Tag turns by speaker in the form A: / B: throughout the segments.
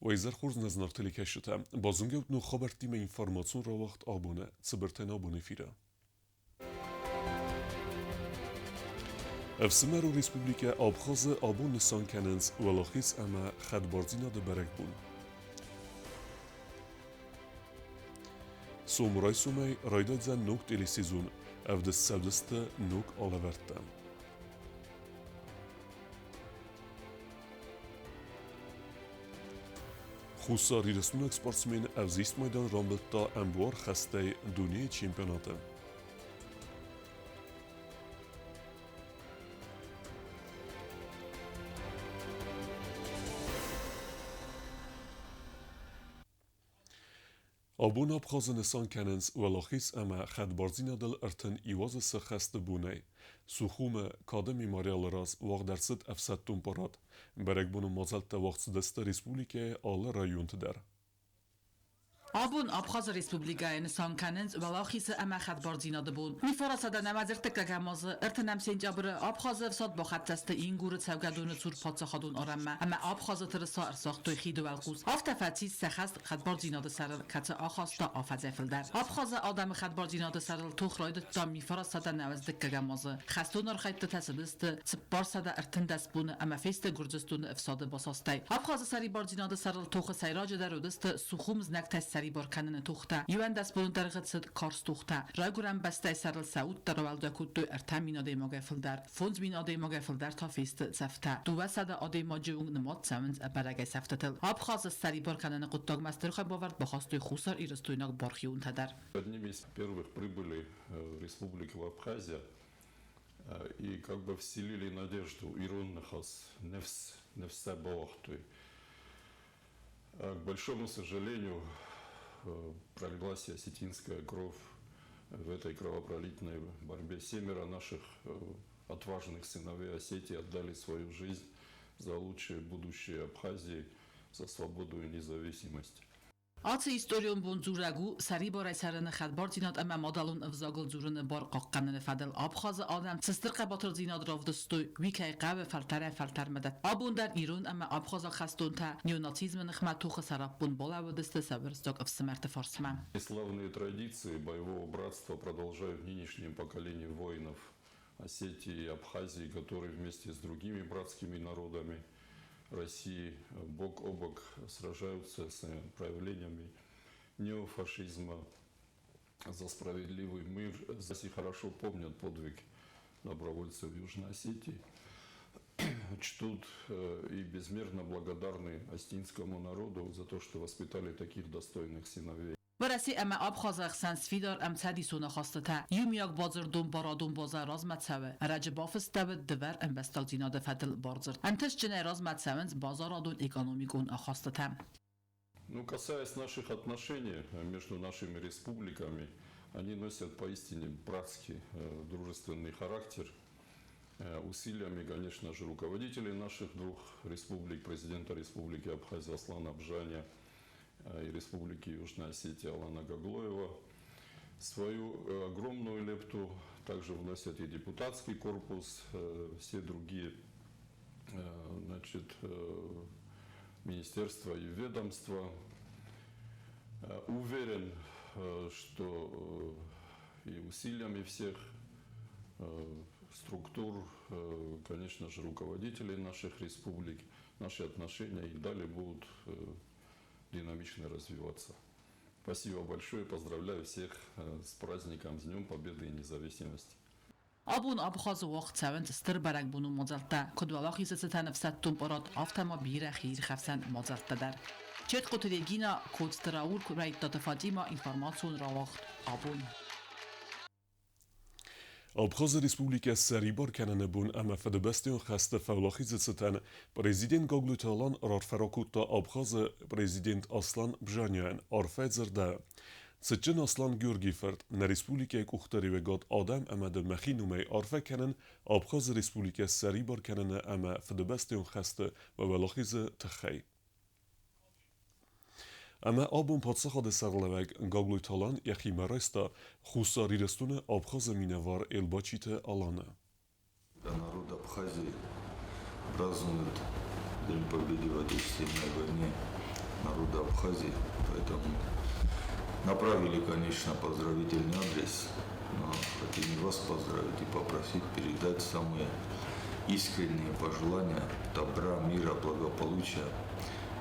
A: Уӕ изӕр хорз, нӕ зынаргъ телекӕсджытӕ! Базонгӕ ут ног хабӕрттимӕ информацион рауагъд абоны, цыбыртӕй нӕ абоны эфиры. Ӕфсымӕрон Республикӕ Абхазы абон нысан кӕнынц Уӕлахиз ӕмӕ хӕдбардзинады бӕрӕгбон. Сом райсомӕй райдайдзӕн ног телесезон, ӕвдыст цӕудзысты ног алӕвӕрдтӕ. Хуссар Ирыстонаг спортсмен ӕвзист майдан рамбылдта ӕмбуар хӕстӕй дунейы чемпионаты. Абон Абхазы нысан кӕнынц Уӕлахиз ӕмӕ хӕдбардзинадыл 31 азы цы хӕсты бонӕй. Сухумы Кады мемориалы раз уагъд ӕрцыд ӕфсӕддон парад. Бӕрӕгбоны мадзӕлттӕ уагъд цыдысты республикӕйы алы районты дӕр.
B: Абон Абхазы Республикӕйы нысан кӕнынц Уӕлахизы ӕмӕ хӕдбардзинады бон. 1995 азы 30 сентябры Абхазы ӕфсад бахӕццӕ сты Ингуры цӕугӕдоны цур паддзахадон арӕнмӕ ӕмӕ Абхазы тырыса ӕрсагътой хиды уӕлхъус. Афтӕ фӕцис сӕ хӕст хӕдбардзинады сӕрыл, кӕцы ахаста афӕдзӕй фылдӕр. Абхазы адӕмы хӕдбардзинады сӕрыл тох райдыдта 1992 азы. Хӕстон архӕйдтытӕ цыдысты 413 боны ӕмӕ фесты Гуырдзыстоны ӕфсады басастӕй. Абхазы сӕрибардзинады сӕрыл тохы сӕйраджыдӕр уыдысты Сухум знӕгтӕ ссӕрибар кӕныны тохтӕ. 11 боны дӕргъы цыд карз тохтӕ. Райгуырӕн бӕстӕйы сӕрыл сӕ удтӕ рауӕлдай кодтой 3000 адӕймагӕй фылдӕр. 5000 адӕймагӕй фылдӕр та фесты цӕфтӕ. 200 адӕймаджы онг нымад цӕуынц ӕбӕрӕгӕй сӕфтытыл. Абхазы ссӕрибар кӕныны хъуыддагмӕ стыр хайбавӕрд бахастой Хуссар Ирыстойнаг бархионтӕ дӕр.
C: Одними из первых прибыли в Республику Абхазия и как бы вселили надежду ирон ныхас ныфс ныфсӕ бауагътой. К большому сожалению, пролилась осетинская кровь в этой кровопролитной борьбе. Семеро наших отважных сыновей Осетии отдали свою жизнь за лучшее будущее Абхазии, за свободу и независимость.
B: Ацы историон бон дзурӕг у сӕрибарӕй цӕрыны хӕдбардзинад ӕмӕ мадӕлон ӕвзагыл дзурыны бар хъахъхъӕныны фӕдыл Абхазы адӕм цы стыр хъӕбатырдзинад равдыстой, уый кӕй хъӕуы фӕлтӕрӕй-фӕлтӕрмӕ дӕттын. Абон дӕр ирон ӕмӕ абхазаг хӕстонтӕ неонацизмы ныхмӕ тохы сӕраппонд балӕууыдысты сӕ уырыссаг ӕфсымӕрты фарсмӕ.
C: Славные традиции боевого братства продолжают нынешнее поколение воинов Осетии и Абхазии, которые вместе с другими братскими народами России бок о бок сражаются с проявлениями неофашизма, за справедливый мир. Здесь хорошо помнят подвиг добровольцев Южной Осетии, чтут и безмерно благодарны осетинскому народу за то, что воспитали таких достойных сыновей.
B: Уӕрӕсе ӕмӕ Абхазы ӕхсӕн сфидар ӕмцӕдисон ахастытӕ. Иумиаг бадзырдон барадон базӕ размӕ цӕуы. Ӕрӕджы бафыстӕуыд дывӕр ӕмбӕстагдзинады фӕдыл бардзырд. Ӕнтыстджынӕй размӕ цӕуынц базарадон-экономикон ахастытӕ.
C: Ну, касаясь наших отношений между нашими республиками, они носят поистине братский, дружественный характер. Усилиями, конечно же, руководителей наших двух республик, президента Республики Абхазия Аслана Бжания и Республики Южная Осетия Алана Гаглоева. Свою огромную лепту также вносят и депутатский корпус, все другие, значит, министерства и ведомства. Уверен, что и усилиями всех структур, конечно же, руководителей наших республик, наши отношения и далее будут динамично развиваться. Спасибо большое, поздравляю всех с праздником, с Днем Победы и Независимости.
B: Абон Абхазы уагъд цӕуынц стыр бӕрӕгбонон мадзӕлттӕ, куыд Уӕлахизы цытӕн ӕфсӕддон парад, афтӕ ма бирӕ хиирхӕфсӕн мадзӕлттӕ дӕр. Четкъуты Регина, Коцты Раур, Райттаты Фатимӕ, информацион рауагъд абон.
A: Абхазы Республикӕ ссӕрибар кӕныны бон ӕмӕ Фыдыбӕстӕйон хӕсты фӕуӕлахизы цытӕн президент Гаглойты Алан рарфӕ ракодта Абхазы президент Аслан Бжанияйӕн арфӕ дзырдӕ. Цытджын Аслан Георгийы фырт, нӕ республикӕйы къухдариуӕгад адӕм ӕмӕ дын мӕхи номӕй арфӕ кӕнын Абхазы Республикӕ ссӕрибар кӕныны ӕмӕ Фыдыбӕстӕйон хӕсты уӕлахизы тыххӕй. Ӕмӕ абон паддзахады сӕргълӕууӕг Гаглойты Алан йӕхимӕ райста Хуссар Ирыстоны Абхазы минӕвар Елбачиты Аланы.
D: Народ Абхазии празднует День Победы в Отечественной войне. народа Абхазии. Поэтому направили, конечно, поздравительный адрес, но хотим и вас поздравить и попросить передать самые искренние пожелания добра, мира, благополучия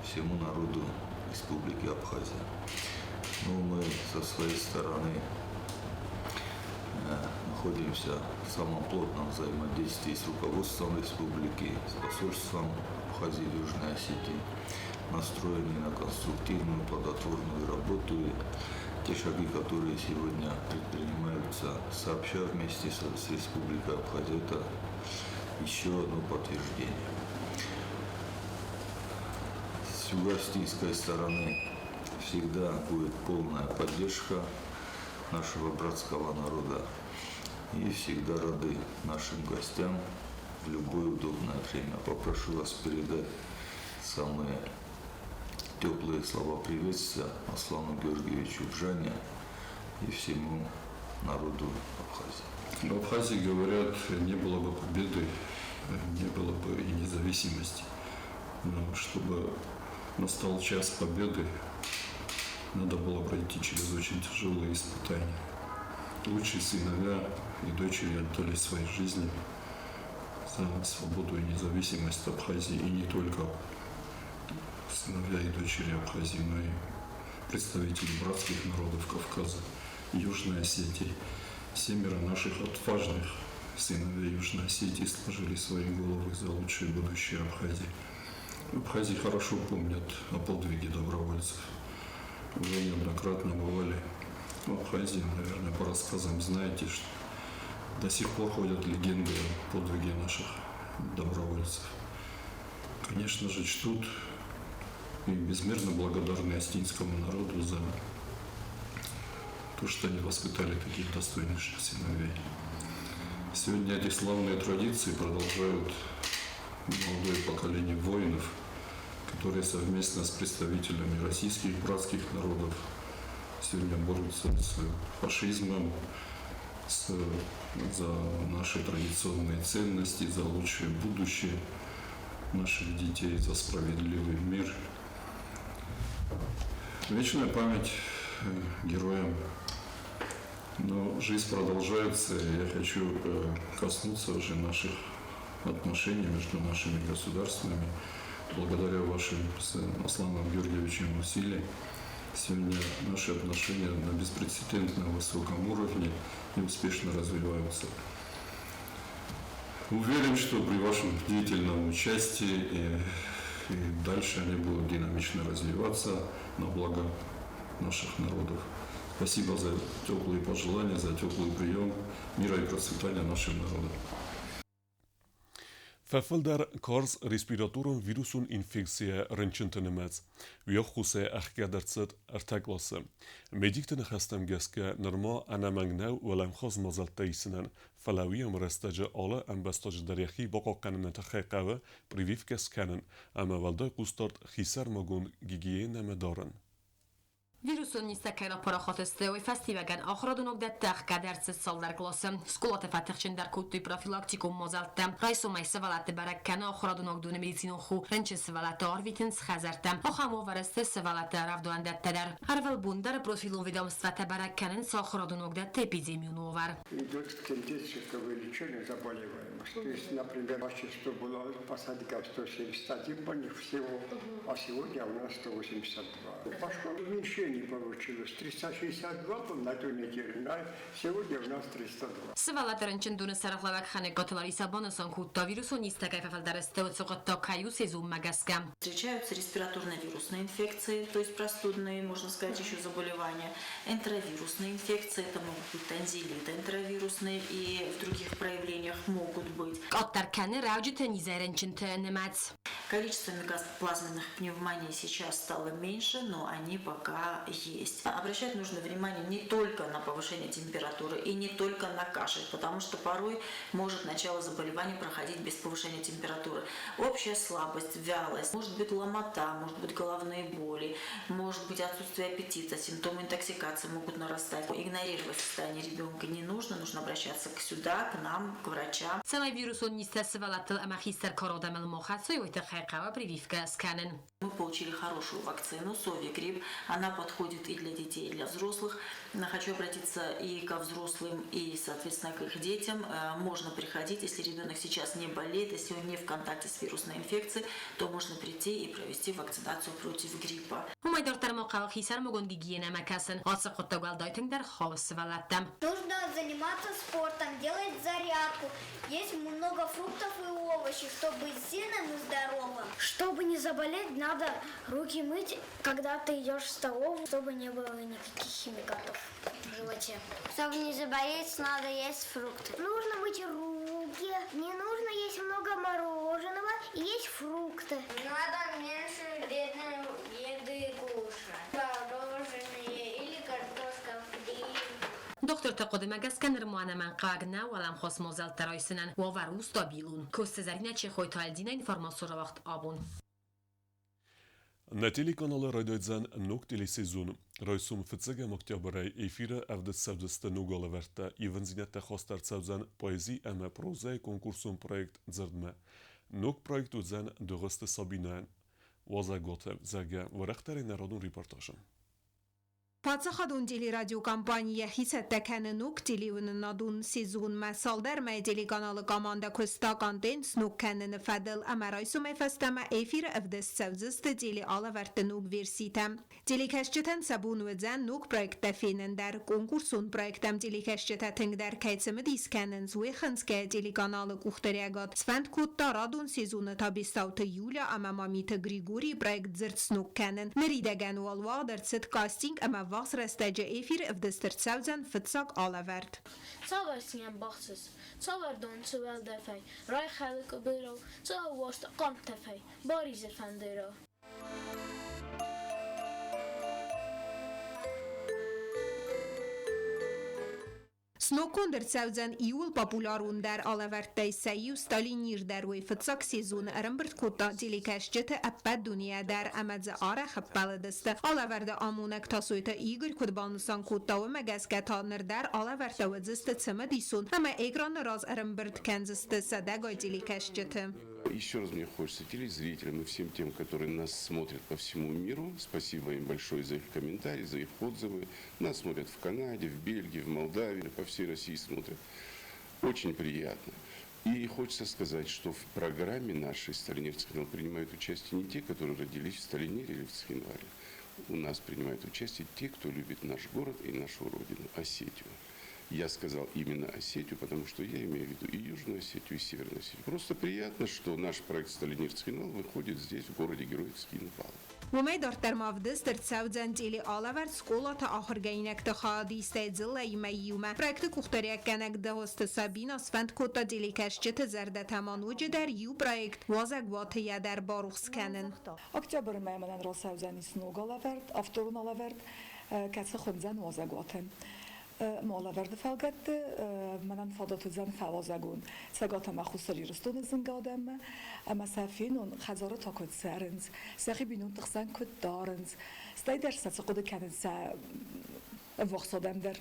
D: всему народу Республики Абхазия. Ну, мы со своей стороны находимся в самом плотном взаимодействии с руководством республики, с посольством Абхазии в Южной Осетии, настроены на конструктивную, плодотворную работу. И те шаги, которые сегодня предпринимаются сообща вместе с Республикой Абхазия, это еще одно подтверждение. С юго-осетинской стороны всегда будет полная поддержка нашего братского народа и всегда рады нашим гостям в любое удобное время. Попрошу вас передать самые теплые слова приветствия Аслану Георгиевичу Бжания и всему народу Абхазии.
C: В Абхазии говорят, не было бы победы, не было бы и независимости. Но чтобы настал час победы, надо было пройти через очень тяжелые испытания. Лучшие сыновья и дочери отдали свои жизни за свободу и независимость Абхазии. И не только сыновья и дочери Абхазии, но и представители братских народов Кавказа, Южной Осетии. Семеро наших отважных сыновей Южной Осетии сложили свои головы за лучшее будущее Абхазии. В Абхазии хорошо помнят о подвиге добровольцев. Вы неоднократно бывали в Абхазии, наверное, по рассказам знаете, что до сих пор ходят легенды о подвиге наших добровольцев. Конечно же, чтут и безмерно благодарны осетинскому народу за то, что они воспитали таких достойнейших сыновей. Сегодня эти славные традиции продолжают молодое поколение воинов, которые совместно с представителями российских братских народов сегодня борются с фашизмом, за наши традиционные ценности, за лучшее будущее наших детей, за справедливый мир. Вечная память героям. Но жизнь продолжается, и я хочу коснуться уже наших отношений между нашими государствами. Благодаря вашим с Асланом Георгиевичем усилиям сегодня наши отношения на беспрецедентно высоком уровне и успешно развиваются. Уверен, что при вашем деятельном участии и дальше они будут динамично развиваться на благо наших народов. Спасибо за теплые пожелания, за теплый прием. Мира и процветания нашим народам.
A: Фӕфылдӕр карз респираторон вирусон инфекцийӕ рынчынты нымӕц. Уый ӕххуысӕй ӕхгӕд ӕрцыд ӕртӕ къласы. Медикты ныхӕстӕм гӕсгӕ нырма ӕнӕмӕнг нӕу уӕлӕмхас мадзӕлттӕ исынӕн, фӕлӕ уый ӕмрӕстӕджы алы ӕмбӕстаджы дӕр йӕхи бахъахъхъӕныны тыххӕй хъӕуы прививкӕ скӕнын ӕмӕ уӕлдай хъусдард хисӕрмагонд гигиенӕмӕ дарын.
E: Вирусон низтӕ кӕй рапарахат сты, уый фӕстиуӕгӕн ахуырадон уагдӕтты ӕхгӕд ӕрцыд цалдӕр къласы. Скъолаты фӕтыхджындӕр кодтой профилактикон мадзӕлттӕ. Райсомӕй сывӕллӕтты бӕрӕг кӕны ахуырадон уагдоны медицинон хо, рынчын сывӕллӕтты арвитынц хӕдзӕрттӕм. Ахӕм уавӕры сты сывӕллӕтты рӕвдауӕндӕттӕ дӕр. Ӕрвылбон дӕр профилон ведомствӕтӕ бӕрӕг кӕнынц ахуырадон уагдӕтты эпидемион уавӕр.
F: Идет тенденция к увеличению заболеваемости. То есть, например, раньше что было по садикам 171 больных всего, а сегодня у нас 182. Пошло уменьшение получилось. 362 был на ту неделю, на сегодня у нас 302.
E: Сывӕллӕтты рынчындоны сӕргълӕууӕг Ханӕгаты Лариса банысан кодта, вирусон низтӕ кӕй фӕфылдӕр сты, уыцы хъуыддаг кӕй у сезонмӕ гӕсгӕ.
G: Встречаются респираторно-вирусные инфекции, то есть простудные, можно сказать, еще заболевания, энтеровирусные инфекции, это могут быть тонзиллиты энтеровирусные и в других проявлениях могут быть.
E: Къаддӕр кӕны рӕуджыты низӕй рынчынты нымӕц.
G: Количество микоплазменных пневмоний сейчас стало меньше, но они пока есть. Обращать нужно внимание не только на повышение температуры и не только на кашель, потому что порой может начало заболевания проходить без повышения температуры. Общая слабость, вялость, может быть ломота, может быть головные боли, может быть отсутствие аппетита, симптомы интоксикации могут нарастать. Игнорировать состояние ребенка не нужно, нужно обращаться к сюда, к нам, к врачам.
E: Цӕмӕй вирусон низтӕ сывӕллӕттыл ӕмӕ хистӕр кары адӕмыл ма хӕцой, уый тыххӕй тыххӕй хъӕуы прививкӕ скӕнын.
G: Мы получили хорошую вакцину Совигрипп. Она подходит и для детей, и для взрослых. Хочу обратиться и ко взрослым, и, соответственно, к их детям. Можно приходить, если ребенок сейчас не болеет, если он не в контакте с вирусной инфекцией, то можно прийти и провести вакцинацию против гриппа.
E: Уымӕй дарддӕр ма хъӕуы хисӕрмагонд гигиенӕмӕ кӕсын. Ацы хъуыддаг уӕлдай тынгдӕр хауы сывӕллӕттӕм.
H: Нужно заниматься спортом, делать зарядку, есть много фруктов и овощей, чтобы быть сильным и здоровым.
I: Чтобы не заболеть, надо руки мыть, когда ты идешь в столовую, чтобы не было никаких химикатов в животе.
H: Чтобы не заболеть, надо есть фрукты.
I: Нужно мыть руки, не нужно есть много мороженого и есть фрукты.
H: Надо меньше вредной еды кушать. Мороженое или картошка фри.
E: Дохтырты хъуыдымӕ гӕсгӕ нырма ӕнӕмӕнгхъӕуӕг нӕу уӕлӕмхас мадзӕлттӕ райсынӕн. Уавӕр у стабилон. Коцты Зӕринӕ Чехойты Альдинӕ информацион рауагъд абон.
A: Нӕ телеканалы райдайдзӕн ног телесезон. Райсом фыццӕгӕм октябрӕй эфиры ӕвдыст цӕудзысты ног алӕвӕрдтӕ, ивындзинӕдтӕ хаст ӕрцӕудзӕн поэзи ӕмӕ прозӕйы конкурсон проект «Дзырдмӕ». Ног проект уыдзӕн Дыгъуызты Сабинӕйӕн. Уазӕгуаты, зӕгъгӕ, уӕрӕхдӕрӕй народон репортажы.
J: Паддзахадон телерадиокомпани йӕхи цӕттӕ кӕны ног телеуынынадон сезонмӕ. Цалдӕр мӕйы телеканалы командӕ куыста контент сног кӕныны фӕдыл ӕмӕ райсомӕй фӕстӕмӕ эфиры ӕвдыст цӕудзысты телеалӕвӕрдты ног верситӕ. Телекӕсджытӕн сӕ бон уыдзӕн ног проекттӕ фенын дӕр. Конкурсон проекттӕм телекӕсджытӕ тынгдӕр кӕй цымыдис кӕнынц, уый хынцгӕйӕ телеканалы къухдариӕгад сфӕнд кодта радон сезоны та Бестауты Юля ӕмӕ Мамиты Григорийы проект «Дзырд сног кӕнын». Ныридӕгӕн уал уагъд ӕрцыд кастинг ӕмӕ ӕввахс рӕстӕджы эфиры ӕвдыст ӕрцӕудзӕн фыццаг алӕвӕрд.
K: Цавӕр цинӕн бахсыс, цавӕр дон цы уӕлдӕфӕй райхӕлы къуыбырау, цӕуы уарзт хъӕмптӕфӕй, баризы фӕндырау.
J: Сноггонд ӕрцӕудзӕн иууыл популярондӕр алӕвӕрдтӕй сӕ иу Сталинир дӕр уый фыццаг сезоны ӕрӕмбырд кодта телекӕсджыты ӕппӕт дунейӕ дӕр ӕмӕ дзы арӕх ӕппӕлыдысты. Алӕвӕрды амонӕг Тасойты Игорь куыд банысан кодта, уымӕ гӕсгӕ та ныр дӕр алӕвӕрдтӕ уыдзысты цымыдисон ӕмӕ экраны раз ӕрӕмбырд кӕндзысты сӕдӕгай телекӕсджыты.
L: Еще раз мне хочется телезрителям и всем тем, которые нас смотрят по всему миру, спасибо им большое за их комментарии, за их отзывы. Нас смотрят в Канаде, в Бельгии, в Молдавии, по всей России смотрят. Очень приятно. И хочется сказать, что в программе нашей «Сталинирский канал» принимают участие не те, которые родились в Сталинире или в Цхинвале. У нас принимают участие те, кто любит наш город и нашу родину, Осетию. Я сказал именно Осетию, потому что я имею в виду и Южную Осетию, и Северную Осетию. Просто приятно, что наш проект «Сталинирский канал» выходит здесь, в городе Герой Цхинвал.
J: Уымӕй дарддӕр ма ӕвдыст ӕрцӕудзӕн телеалӕвӕрд скъолаты ахуыргӕнинӕгты хайадистӕй дзыллӕимӕ иумӕ. Проекты къухдариуӕггӕнӕг Дыгъуызты Сабина сфӕнд кодта телекӕсджыты зӕрдӕтӕ ма ноджыдӕр иу проект уазӕгуаты йӕ дӕр барухс кӕнын.
M: Октябры мӕйы мӕнӕн рацӕудзӕнис ног алӕвӕрд, авторон алӕвӕрд, кӕцы хуындзӕн уазӕгуаты. Алӕвӕрды фӕлгӕтты мӕнӕн фадат уыдзӕн фӕуазӕгон Цӕгат ӕмӕ Хуссар Ирыстоны зынгӕ адӕммӕ ӕмӕ сӕ фенон, хӕдзары та куыд цӕрынц, сӕхи бинонты хсӕн куыд дарынц, стӕй дӕр сӕ цы хъуыды кӕнынц сӕ ӕввахс адӕм дӕр.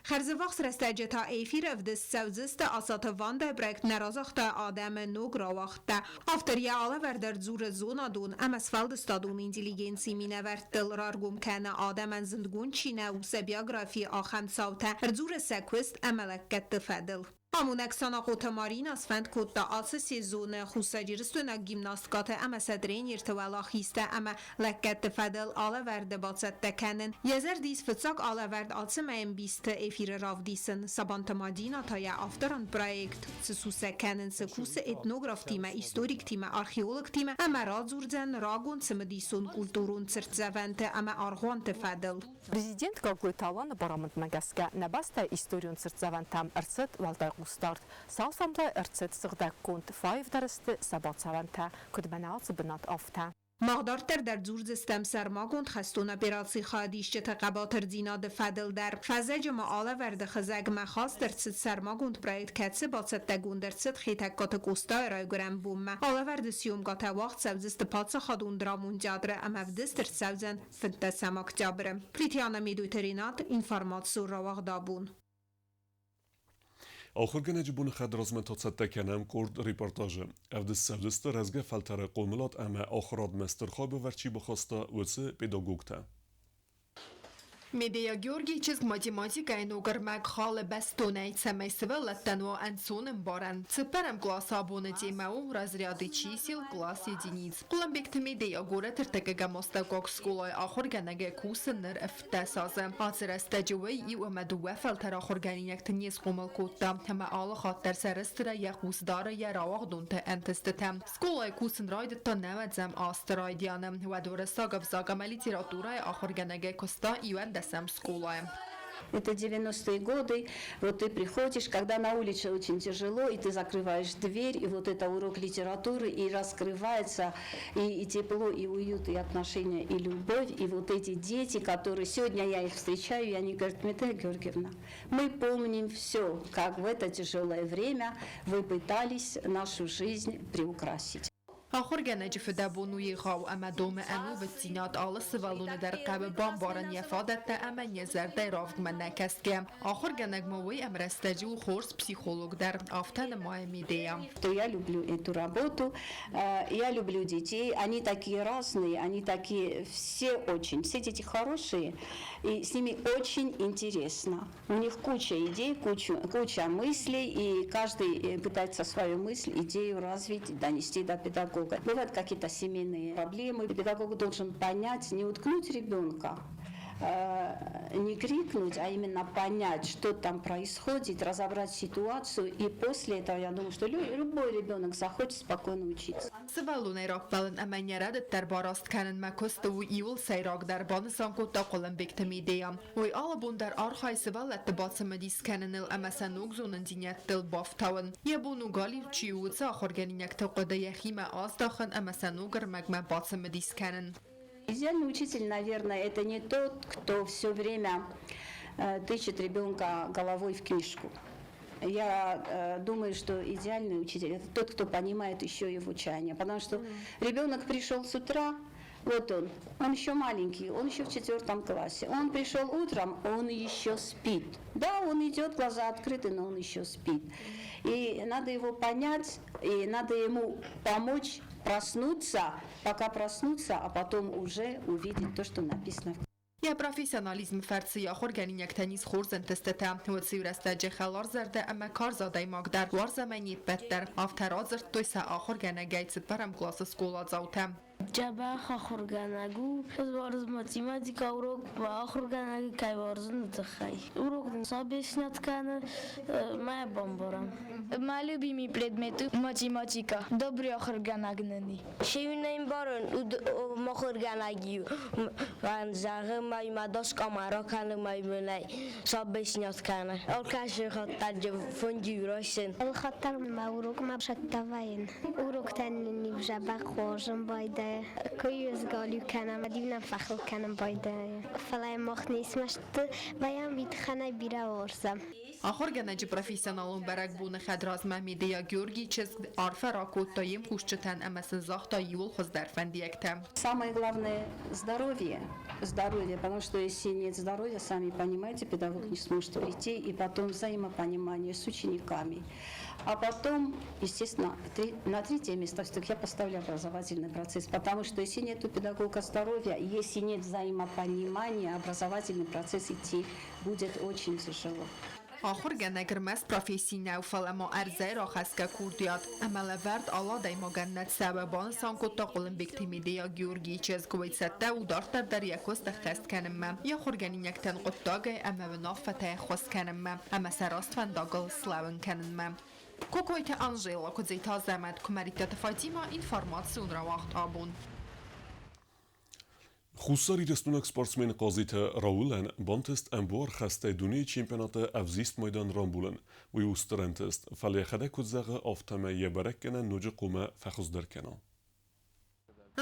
J: Хӕрзӕввахс рӕстӕджы та эфиры ӕвдыст цӕудзысты Асаты Вандӕйы проект нӕ разагъта адӕмы ног рауагъдтӕ. Автор йӕ алӕвӕрд ӕрдзуры зонадон ӕмӕ сфӕлдыстадон интеллигенцийы минӕвӕрттыл, раргом кӕны адӕмӕн зындгонд чи нӕ у, сӕ биографийы ахӕм цаутӕ, ӕрдзуры сӕ куыст ӕмӕ лӕггӕдты фӕдыл. Амонӕг Санахъоты Марина сфӕнд кодта ацы сезоны хуссарирыстойнаг гимнасткӕты ӕмӕ сӕ тренерты уӕлахизтӕ ӕмӕ лӕггӕдты фӕдыл алӕвӕрды бацӕттӕ кӕнын. Йӕ зӕрды ис фыццаг алӕвӕрд ацы мӕйӕмбисты эфиры равдисын. Сабанты Мадина та йӕ авторон проект Цы сусӕг кӕнын, цы кусы этнографтимӕ, историктимӕ, археологтимӕ ӕмӕ радзурдзӕн рагон цымыдисон культурон цыртдзӕвӕнты ӕмӕ аргъуанты фӕдыл.
N: Президент Гаглойты Аланы барамындмӕ гӕсгӕ нӕ бӕстӕйы историон цыртдзӕвӕнтӕм ӕрцыд уӕлдай хъусдард. Цалфӕмблай ӕрцыд сыгъдӕггонд, фӕаивдӕр сты сӕ бацӕуӕнтӕ, куыд мӕнӕ ацы бынат, афтӕ.
J: Мах дарддӕр дӕр дзурдзыстӕм сӕрмагонд хӕстон операцийы хайадисджыты хъӕбатырдзинады фӕдыл дӕр. Фӕззӕджы ма алӕвӕрды хызӕгмӕ хаст ӕрцыд сӕрмагонд проект, кӕцы бацӕттӕгонд ӕрцыд Хетӕгкаты Къостайы райгуырӕн бонмӕ. Алӕвӕрды съемкӕтӕ уагъд цӕудзысты паддзахадон драмон театры ӕмӕ ӕвдыст ӕрцӕудзӕн 15 октябры. Плитиана Медойты Ренат, информацион рауагъдабон.
A: Ахуыргӕнӕджы боны хӕдразмӕ та цӕттӕ кӕнӕм къорд репортажы. Ӕвдыст цӕудзысты рӕзгӕ фӕлтӕры хъомылад ӕмӕ ахуырадмӕ стыр хайбавӕрд чи бахаста, уыцы педагогтӕ.
O: Медея Георгийы чызг математикӕйы ног ӕрмӕг халы бӕстонӕй, цӕмӕй сывӕллӕттӕн уа ӕнцон ӕмбарӕн. Цыппӕрӕм къласы абоны темӕ у «Разряды чисел, класс единиц». Хъуылымбегты Медея горӕты ӕртыккӕгӕм астӕуккаг скъолайы ахуыргӕнӕгӕй кусы ныр 17 азы. Ацы рӕстӕджы уый иу ӕмӕ дыууӕ фӕлтӕр ахуыргӕнинӕгты не схъомыл кодта, ӕмӕ алы хатт дӕр сӕрыстырӕй йӕ хъус дары йӕ рауагъдонты ӕнтыстытӕм. Скъолайы кусын райдыдта нӕуӕдзӕм азты райдианы. Уӕд уырыссаг ӕвзаг ӕмӕ литературӕйы ахуыргӕнӕгӕй куыста иуӕндӕсӕм скъолайы.
P: Это 90-е годы. Вот ты приходишь, когда на улице очень тяжело, и ты закрываешь дверь, и вот это урок литературы, и раскрывается и тепло, и уют, и отношения, и любовь. И вот эти дети, которые сегодня я их встречаю, и они говорят: «Медея Георгиевна, мы помним все, как в это тяжелое время вы пытались нашу жизнь приукрасить».
O: Ахуыргӕнӕджы фыдӕбон у егъау ӕмӕ домы ӕнувыддзинад. Алы сывӕллоны дӕр хъӕуы бамбарын йӕ фадӕттӕ ӕмӕ йӕ зӕрдӕйы равгмӕ нӕ кӕсгӕ. Ахуыргӕнӕг ма уый ӕмрӕстӕджы у хорз психолог дӕр, афтӕ нымайы Медея.
P: Я люблю эту работу, я люблю детей, они такие разные, они такие все очень, все дети хорошие, и с ними очень интересно. У них куча идей, куча, куча мыслей, и каждый пытается свою мысль, идею развить, донести до педагога. Бывают какие-то семейные проблемы. Педагог должен понять, не уткнуть ребенка, не крикнуть, а именно понять, что там происходит, разобрать ситуацию. И после этого, я думаю, что любой ребенок захочет спокойно учиться.
O: Сывӕллонӕй раппӕлын ӕмӕ йӕ рӕдыд дӕр бараст кӕнынмӕ куысты у иууыл сӕйрагдӕр, банысан кодта Хъуылымбегты Медея. Уый алы бон дӕр архайы сывӕллӕтты бацымыдис кӕныныл ӕмӕ сӕ ног зонындзинӕдтыл бафтауын. Йӕ бон у галиу чи у, уыцы ахуыргӕнинӕгты хъуыды йӕхимӕ аздахын ӕмӕ сӕ ног ӕрмӕгмӕ бацымыдис кӕнын.
P: Идеальный учитель, наверное, это не тот, кто все время тычет ребенка головой в книжку. Я думаю, что идеальный учитель – это тот, кто понимает еще его чаяния. Потому что ребенок пришел с утра, вот он еще маленький, он еще в четвертом классе. Он пришел утром, он еще спит. Да, он идет, глаза открыты, но он еще спит. И надо его понять, и надо ему помочь проснуться, пока проснуться, а потом уже увидеть то, что написано в
O: Йӕ профессионализмы фӕрцы йӕ ахуыргӕнинӕгтӕн ис хорз ӕнтыстытӕ. Уыцы рӕстӕджы хӕларзӕрдӕ ӕмӕ карз адӕймаг дӕр уарзӕм не ппӕт дӕр. Афтӕ радзырдтой сӕ ахуыргӕнӕгӕй цыппӕрӕм къласы скъоладзаутӕ.
K: Дзӕбӕх ахуыргӕнӕг у. Ӕз уарзын математикӕ урок, мӕ ахуыргӕнӕгы кӕй уарзын, уый тыххӕй. Урок нын объяснять кӕны, мӕ бамбарӕм.
Q: Мӕ любимый предмет математика. Добрый ахуыргӕнӕг нын и.
R: Се ӕмбарын ахуыргӕнӕг-иу зӕгъы, мӕ доскъамӕ ракӕны, мӕ мын ӕй объяснять кӕны. Алкӕцы хаттӕджы фынджы райсын.
I: Алхатт дӕр мӕ урокмӕ цӕттӕ вӕййын. Уроктӕ нын иу дзӕбӕх хъуазын байдайы. Куы сгалиу кӕнӕм, уӕд-иу нӕм фӕхыл кӕнын байдайы. Фӕлӕ мах не смӕсты вӕййӕм, уый тыххӕй бирӕ уарзӕм.
O: Ахуыргӕнӕджы профессионалон бӕрӕгбоны хӕдразмӕ Медея Георгийы чызг арфӕ ракодта йе мкусджытӕн ӕмӕ сын загъта иууыл хуыздӕр фӕндиӕгтӕ.
P: Самое главное – здоровье. Здоровье, потому что если нет здоровья, сами понимаете, педагог не сможет прийти, и потом взаимопонимание с учениками. А потом, естественно, на третье место все-таки я поставлю образовательный процесс, потому что если нет у педагога здоровья, если нет взаимопонимания, образовательный процесс идти будет очень тяжело.
O: Ахуыргӕнӕг ӕрмӕст професси нӕу, фӕлӕ ма ӕрдзӕй рахӕсгӕ курдиат ӕмӕ лӕвӕрд алы адӕймагӕн нӕ цӕуы, банысан кодта Хъуылымбегты Медея Георгийы чызг. Уый цӕттӕ у дарддӕр дӕр йӕ куыст ӕххӕст кӕнынмӕ, йӕ ахуыргӕнинӕгтӕн хъуыддагӕй ӕмӕ уынаффӕтӕй ӕххуыс кӕнынмӕ ӕмӕ сӕ раст фӕндагыл слӕууын кӕнынмӕ. Кокойты Анжела, Куыдзеты Азӕмӕт, Куымӕридтаты Фатима, информацион рауагъд «Абон».
A: Хуссарирыстойнаг спортсмен Хъазиты Раулӕн бантыст ӕмбуар хӕстӕй дунейы чемпионаты ӕвзист майдан рамбулын. Уый у стыр ӕнтыст, фӕлӕ йӕхӕдӕг куыд зӕгъы, афтӕмӕй йӕ бӕрӕггӕнӕн ноджы хъуамӕ фӕхуыздӕр кӕна.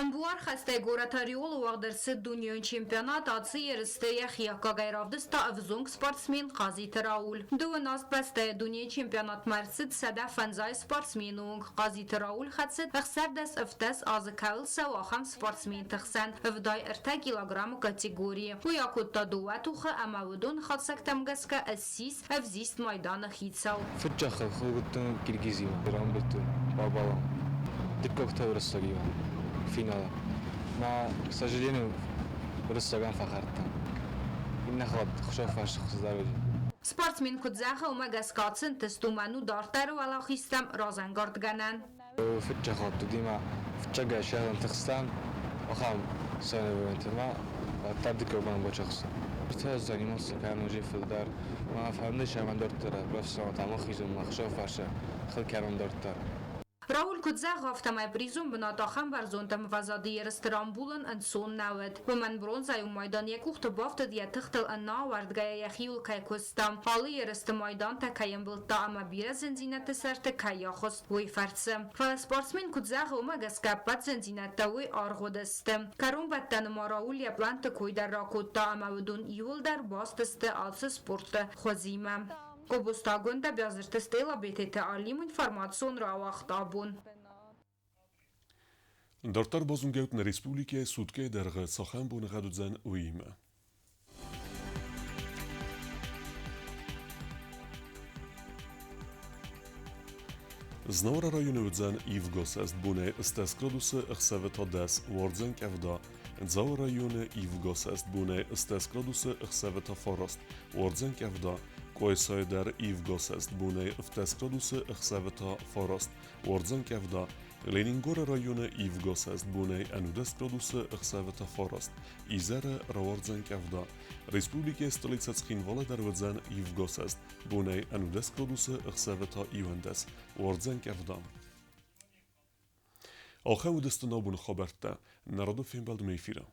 S: Ӕмбуар хӕстӕй горӕт Ореолы уагъд ӕрцыд дунейон чемпионат. Ацы ерысты йӕхи аккагӕй равдыста ӕвзонг спортсмен Хъазиты Рауль. Дыууын аст бӕстӕйы дунейы чемпионатмӕ ӕрцыд 150 спортсмены онг. Хъазиты Рауль хӕцыд 16 азы кӕуыл цӕуы, ахӕм спортсменты хсӕн 73 килограммы категорийы. Уый акодта дыууӕ тохы ӕмӕ уыдон хатдзӕгтӕм гӕсгӕ ссис ӕвзист майданы хицау.
T: Фыццаг хылгуыдтон Киргизимӕ, рамбылдтон бабалам. Дыккӕгтӕ уырыссагимӕ финалы. Мӕ, к сожалению, уырыссагӕн фӕхӕрдтӕн. Иннӕ хатт хуысӕг фарсы хуыздӕр уыди.
S: Спортсмен куыд зӕгъы, уымӕ гӕсгӕ ацы ӕнтыст уымӕн у дарддӕры уӕлахизтӕм разӕнгардгӕнӕн.
T: Фыццаг хатт уыди мӕ фыццагӕй сӕрӕн тыхстӕн, ахӕм соревнованиты ма уӕддӕр дыккаг бон бачахсын. Занимался кӕнын уже фылдӕр. Мӕ фӕнды сӕмӕн дарддӕр профессионалтӕм ахизын, ӕхсӕв фарсы хыл кӕнын дарддӕр.
S: Рауль куыд зӕгъы, афтӕмӕй призон бынат ахӕм бӕрзонд ӕмвӕзады ерысты рамбулын ӕнцон нӕ уыд. Уымӕн бронзӕйон майдан йӕ къухты бафтыд йӕ тыхтыл ӕнӕауӕрдгӕйӕ йӕхиуыл кӕй куыста, алы ерысты майдантӕ кӕй ӕмбылдта ӕмӕ бирӕ зындзинӕдты сӕрты кӕй ахызт, уый фӕрцы. Фӕлӕ спортсмен куыд зӕгъы, уымӕ гӕсгӕ ӕппӕт зындзинӕдтӕ уый аргъуыдысты. Кӕронбӕттӕны ма Рауль йӕ пълӕнтты кой дӕр ракодта ӕмӕ уыдон иууылдӕр баст сты ацы спорты хуызимӕ. Гобозты Агуындӕ, Биазырты Стелла, Бететы Алим, информацион рауагъд абон.
A: Дарддӕр базонгӕут нӕ республикӕйы суткӕйы дӕргъы цахӕм боныгъӕд уыдзӕн, уыимӕ. Знауыры районы уыдзӕн ивгӕ бонӕй 18 градусы, ӕхсӕвы та 10, уардзӕн къӕвда. Дзауы районы ивгӕ бонӕй 18 градусы, ӕхсӕвы та 9, уардзӕн къӕвда. Къуайсайы дӕр ивгӕ бонӕй 18 градусы, ӕхсӕвы та 9, уардзӕн къӕвда. Ленингоры районы ивгӕ бонӕй 11 градусы, ӕхсӕвы та 9, изӕры рауардзӕн къӕвда. Республикӕйы столицӕ Цхинвалы дӕр уыдзӕн ивгӕ бонӕй 11 градусы, ӕхсӕвы та 11, уардзӕн къӕвда. Ахӕм уыдысты нӕ абоны хабӕрттӕ. Нӕ радон фембӕлдмӕ эфиры.